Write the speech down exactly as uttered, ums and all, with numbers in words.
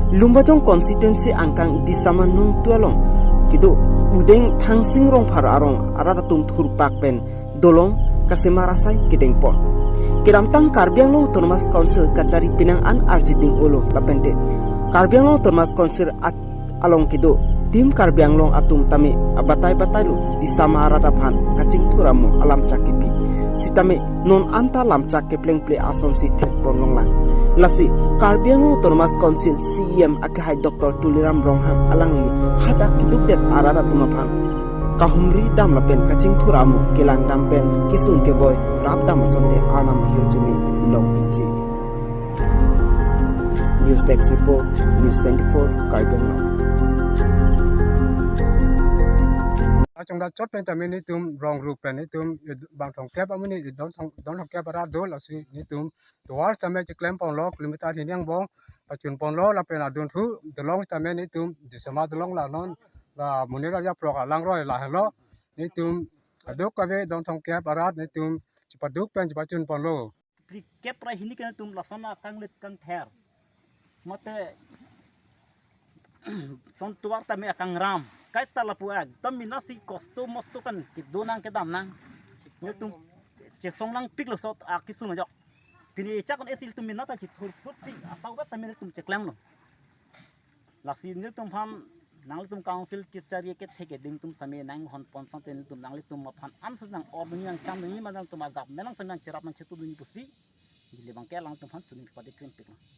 Lumbajong constituency angkang Disama Nungtu along kedo Udeng Thangsing Rongphar arong arat atum thurpak pen dolong kasemar asai kedengpon. Kedamtang Karbi Anglong Autonomous Council kachari penang an arjiding olo lapente Karbi Anglong Autonomous Council at- along kedo Team Karbi Anglong atum tame abatai batai lo Disama arat aphan kachingthur amo alamchak kepi. Sitame non anta lamchak keplengple asonsi thekpon longlang. Lasi Karbi Anglong Autonomous Council C E M akehai Doctor Tuliram Ronghang alangli hadak kedukdet arat atum aphan kahumri dam lapen kachingthur amo kelang dam pen kesung keboi rap dam asonte arnam hirjume long iji. News Desk Report, News twenty-four, Karbi Anglong. Achong da chot pen tame netum rong rup pen netum bang thongkep amonit don thong don thongkep arat do, lasi netum towards tame cheklem ponlo kilometer hini angbong pachun ponlo lapen adunthu dolong tame netum Disama dolong la non la Munir Raja Prok alangroi lahelo netum aduk kave don thongkep arat netum chepaduk pen chepachun ponlo. Phlikep ra hini ke netum lason akanglit kangther. Mate son tovar tame akangram. Kaita lapu ekdom mina si kosto mosto kan kedo nang kedam nang. Netum chesong nangpiklo sot akisung ajok. Pini chak kon esil tum mina ta chithur phut si asau ba tame netum cheklemlo. Lasi netum aphan nanglitum council kachari kethek keding tum tame nanghon pon sangte netum nanglitum aphan ansu nang-or dunji nangcham dunji ma nangtum ajap menang tame nangcherap nangchetu dunji pusi. Neli bangke alangtum aphan chuning padi krimpik.